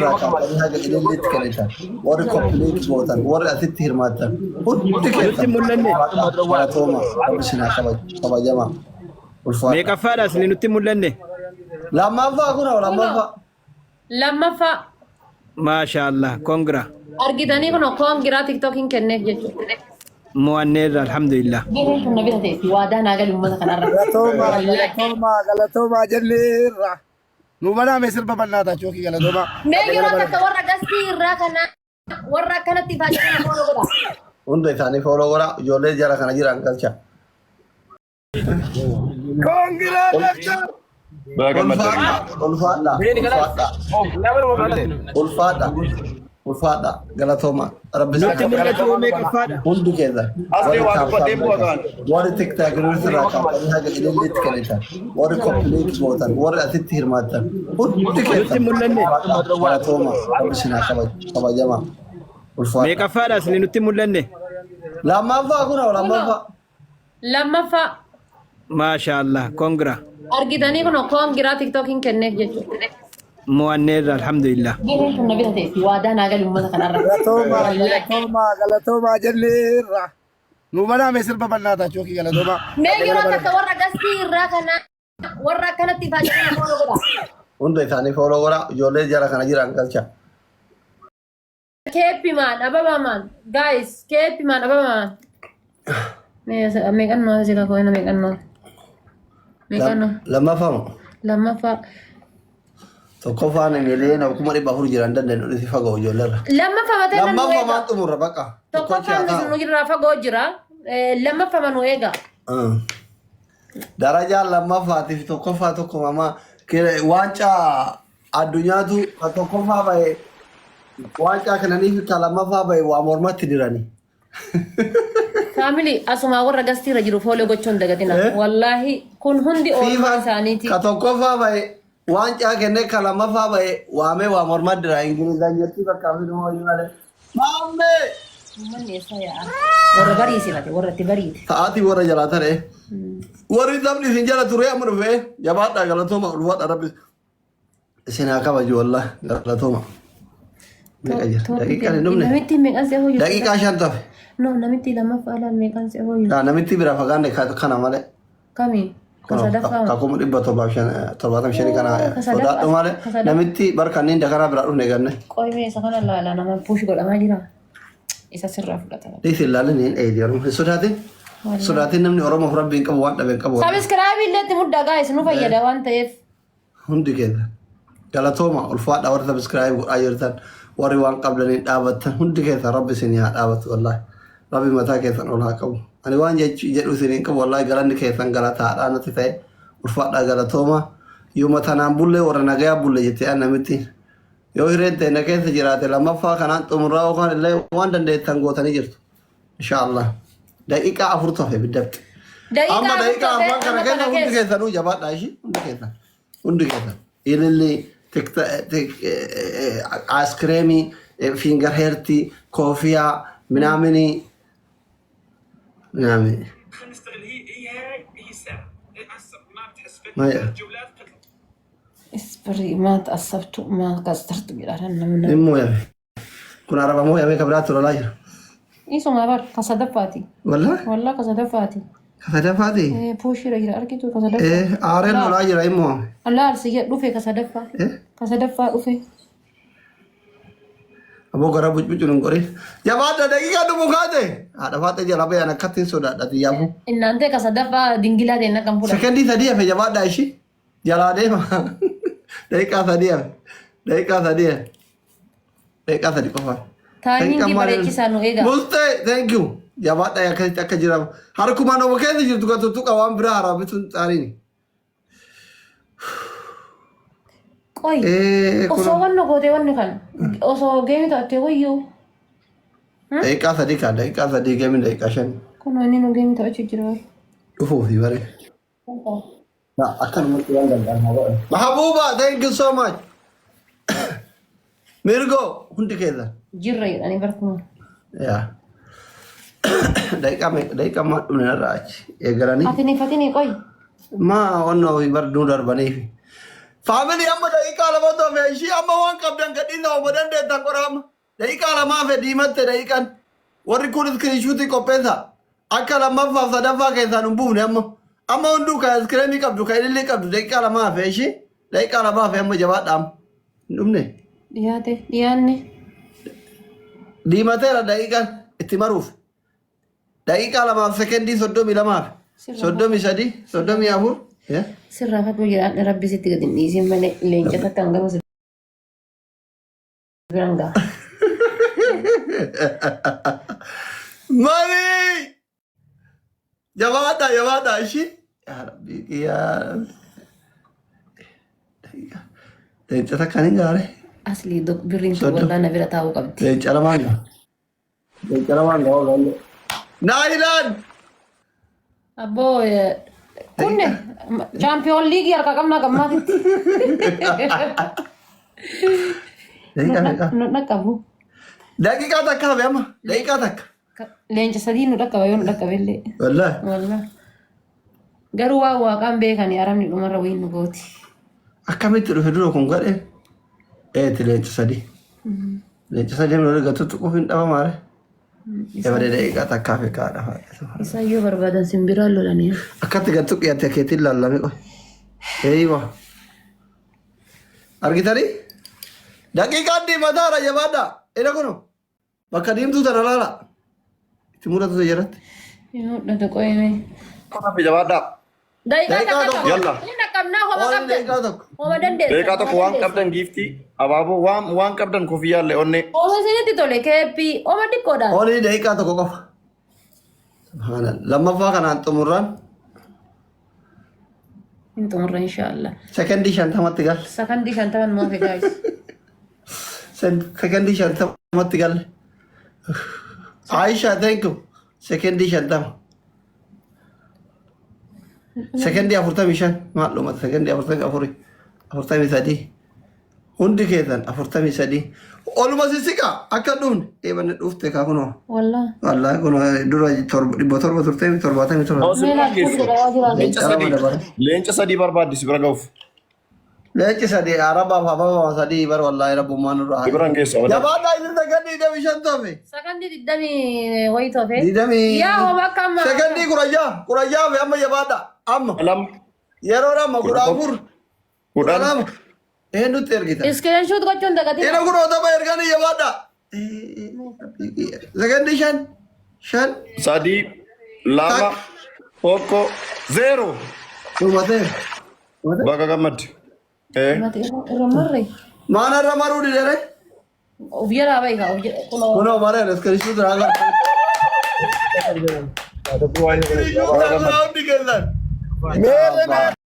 irraa kaatanii haga ililleetti kennitan, warri koppiliinki gootan, warri asitti hirmaattan hundi Nutti keessan mul'anne. ulfaadhaa, galatooma, rabbi isin haa kabaju, kabajamaa, ulfaadhaa. Meeqaffaadha isin nutti mul'anne? Lammaffaa kunoo lammaffaa. Lammaffaa. Maasha Allah. Kongra. Argitanii kun koongiraa tiktookiin kenneef jechuudha. Mo'anneerra alhamdulillah. Gaheen kun na bira teessi waadaa naa gali uummata kanarra. Galatoomaa galatoomaa galatoomaa jenneerra. Nu banaame sirba bal'aa taachuu galatoomaa. Mee yeroo takka warra gastii irraa kana warra akkanatti ifaa jiran follow godha. Hunda isaanii follow godhaa, ijoollee jara kana jiran galcha. Koongiraa daktar. Baga gammaddan. Ulfaadha, ulfaadha, ulfaadha, ulfaadha, ulfaadha, galatooma. Rabbi isin Nutti haa mul'atu meeqaffaadha? Hundi keessan Asli warri waa dubbadheen taaptaap bu'a kaan. warri tiktaak irraa kaatanii haga ililleetti kennitan, warri koppiliinki gootan, warri asitti hirmaattan hundi Nutti keessan mul'anne. ulfaadha, galatooma. Rabbi isin haa kabaju, kabajamaa, ulfaadha. Meeqaffaadha isin nutti mul'anne? Lammaffaa kunoo lammaffaa. Lammaffaa. Maasha Allah. Kongra. Argitanii kun koongiraa tiktookiin kenneef jechuudha. Mo'anneerra alhamdulillah. Gaheen kun na bira teessi waadaa naa gali uummata kanarra. Galatoomaa galatoomaa galatoomaa jenneerra. Nu banaame sirba bal'aa taachuu galatoomaa. Mee yeroo takka warra gastii irraa kana warra akkanatti ifaa jiran follow godha. Hunda isaanii follow godhaa, ijoollee jara kana jiran galcha. Keeppi maan ababa maan guys keeppi maan ababa maan. Meeqan noo asii kakoo meeqan noo meeqan noo Lammaffaa moo? Lammaffaa. Tokkoffaan 400,000 jiran dandeenyu dhisi fagoo ijoolleerra. Lammaffaa matee nan nu Lammaffaa eega. maan xumurra bakka. Tokkoffaan nu irraa fagoo jira. Lammaffaa nu eega. Darajaan lammaffaatiif tokkoffaa tokko mamaa waancaa addunyaatu ka tokkoffaa bahe waancaa kananiif ka lammaffaa bahe waa mormatti dirani. Family asumaa warra gastiirra jiru follow gochuun dagatina. Eh? Wallaahi kun hundi oolmaa Fiifaan isaaniiti. ka tokkoffaa bahe waancaa kennee ka lammaffaa bahe waamee waa mormatti dira Ingilizanyatti bakka fiduu wayii malee. Maammee! Uummanni eessaa yaa'a? Warra bariisifate warra itti bariite. Sa'aatii warra jalaa taree. Warri taphni isin jala turee amma dhufee jabaadhaa galatooma ulfaadha rabbi isin haa kabaju wallahi galatooma. Meeqa jira? Daqiiqaan hin dhumne. Namitti meeqan si'a hooyyuu? Daqiiqaa 5 tafe. No, namitti lammaffaa laal meeqan si'a hooyyuu? Yaa namitti bira fagaanne kana malee. Kami? Ka sadaffaa. Ka 755 kana Oo, ka sadaffaa- sodaadhu malee ka sadaffaa. namitti bar kanneen dakaraa biraa dhufne ganne. Qoy mee isa kana laala nama push godhamaa jira. Isa sirraa fudhatama. Dhiisi ilaalin hin dheeydi Oromoo hin sodaatin. Sodaatin namni Oromoof rabbi hin qabu waan dhabe hin qabu. Subscribe illee itti muddaa guys nu fayyada waan ta'eef. Hundi keessa. Galatooma ulfaadha warri subscribe godhaa jirtan warri waan qabdaniin dhaabattan hundi keessa rabbi isin haa dhaabatu wallaahi. Rabbi mataa keessan ol haa qabu. Ani waan jedhu isin hin qabu wallaahi galanni keessan galataadhaa natti ta'e ulfaadhaa galatooma. Yooma tanaan bullee warra nagayaa bulle jettee an namitti. Yoo hireen ta'e na keessa jiraate lammaffaa kanaan xumuraa yookaan illee waan dandeettan gootanii jirtu. Inshaallah. Daqiiqaa 4 tafe biddabte. Daqiiqaa Amma 4 daqiiqaa tafe afran kana amma keessa kana hundi keessa. keessanuu jabaadhaa ishii hundi keessan. Hundi keessan. Ililli aayiskireemii fiingar heertii koofiyaa minaaminii minaaminii. Isbiri maa ta'assabtu maa kastartu jedha namni. Hin mooyame. Kun araba mooyame ka biraatti lolaa jira. Isuma bar ka sadaffaati. Wallah Wallah ka sadaffaati. ka sadaffaati. Puushiira jira argitu ka sadaffaa. Aareen lolaa jira hin mo'ame. Laal si jedhu dhufe ka sadaffaa. Ka sadaffaa dhufe. Aboo gara bucbucuun hin godhin. Jabaadha daqiiqaa dhumu kaate. Haadha faaxee jala bayaan akkatti hin sodaadha xiyyaafuu. Innaantee ka sadaffaa dingilaa ta'e kan fudhate. Sekendii 3 hafe jabaadha ishii. Jalaa deema. Daqiiqaa 3 hafe. Daqiiqaa 3 hafe. Daqiiqaa 3 qofa. Timingii bareechisaa nu eega. Mustee thank you. Jabaadha akkasitti akka jiramu. Harkumaan oma keessa jirtu kan tuttuqa waan biraa haaraa bituun xaariini. Qoy. Osoo wanna gootee wanni kan osoo geemii taatee wayyuu. Daqiiqaa 3 kan daqiiqaa 3 geemiin daqiiqaa 5. Kun inni nu geemii taphachuu jira. Dhufuufi bare. Akkanumatti waan danda'an haa godhan. Mahabuuba thank you so much. Mirgoo hundi keessan. Jirra jedhanii barkuma. Yaa. Daqiiqaa meeqa daqiiqaa maa dhumne narraa achi eegalanii. Ati ni fatini qoy. Maa onnoo bar nuu darbaniifi. Family, amma daqiiqaa 2tu hafe. Ishii amma waan qabdan gadhiisa, obbo dandeettan qora amma. Daqiiqaa 2 hafe, diimatte daqiiqaan. Warri kun screenshot qopheessa. Akka lammaffaaf sadaffaa keessaan hin buufne amma. Amma hunduu kan iskiriinii qabdu, kan ilillii qabdu, daqiiqaa 2 hafe ishii. Daqiiqaa 2 hafe, amma jabaadha amma. Hin dhumne. Dhiyaate, dhiyaanne. Diimateera daqiiqaan itti maruuf. Daqiiqaa 2f sekendii 32f. 33, 34. Sirraa fagoo jiraadha, rabbi sitti gadi hin dhiisin malee leenca takka hangama si biraan gaha. Mami! Jabaadha, jabaadha ishii. Yaa Rabbi, yaa Rabbi. Leenca takka hin gaare. Asli birriin tun 30. wallaa na bira taa'uu qabdi. Leenca lamaan gaa. Leenca lamaan gaa wallaahi. Naayilaan! Abboo, kunne Champion League harka qabnaa gammaatitti. Daqiiqaa meeqa? Nu dhaqqabu. Daqiiqaa takka hafe amma. Daqiiqaa takka. Leenca sadii nu dhaqqaba yoo nu dhaqqabe illee. Wallaahi. Wallah. Garuu waan waaqaan beekani arabni dhumarra wayiin nu gooti. Akkamitti dhufe dura kun gadhee? Eeti, leenca sadii. Leenca sadii amma gatu tuquuf hin dhabamaare. Ebalee, daqiiqaa takka hafe kaadha. Isaan yoo barbaadan simbiraan lolanii. Akkatti gad tuqiyate keetiin lallame qoy. Eeywa. Argitanii? Daqiiqaan diimataadha, jabaadha. Ina kunu bakka diimtuu tana laala. Itti mudatu jalatti. Yoo mul'atu qoyime. Hafe, jabaadhaa. Daqiiqaa Daqiiqaa takka tokko. qaba. Yalla. Inni dhaqqabnaa homa Oolli qabdan. daqiiqaa tokko. Homa dandeessan. Daqiiqaa tokko Homa waan dandeessan. qabdan, giiftii abaaboo, waan qabdan, kofiyyaallee onnee. Homa isinitti tole keeppii homa xiqqoodhaan. Oolli daqiiqaa tokko qofa. Subhaanallah. Lammaffaa kanaan xumurraan Hin xumurra inshaallah. Sekendii 50tti galle. Sakandii 50 nu hafe, guys. Sekendii 50tti galle. Aisha, thank you. Sekendii 50. Sekendii 45. Maal dhumata? Sekendii 44. 43. Hundi keessan 43. Oluma sissiqa akka dhumne. Eebanne dhufte kaa kunoo. Wallah. Wallaahi kunoo dura 700 turtee 77. Si bira geessu. Leenca Leenca lama sadii. dabale. Leenca sadii barbaaddi si bira ga'uuf. Leenci sadii arabaaf hababa sadii bar, wallaahi rabbummaan nurraa Si haa. bira hin geessu abadan. Jabaadhaa, isin sekendii 25 tofe. Sakandii digdamii wayii tofe. Digdamii. Yaa homa akka amma. Sekendii 16, 16 fi amma jabaadha. Amma 2. yeroo amma kudha 11. afur, kudha 10. lama. Eenyutti ergita? Screenshot gochuun dagatina. Ina kun otoo erganii, jabaadha. Sekendii 5, 5. 3, 2, Takka. 1, 0. Dhumatee. Baga gammadde. Ee. Mati irra marre. Maana irra maruu didere? Of jalaa bahi kaa of jala. Kunoo. Kunoo mareen screenshot irraa Screenshot irraa hundi keessan. Meerre meerre.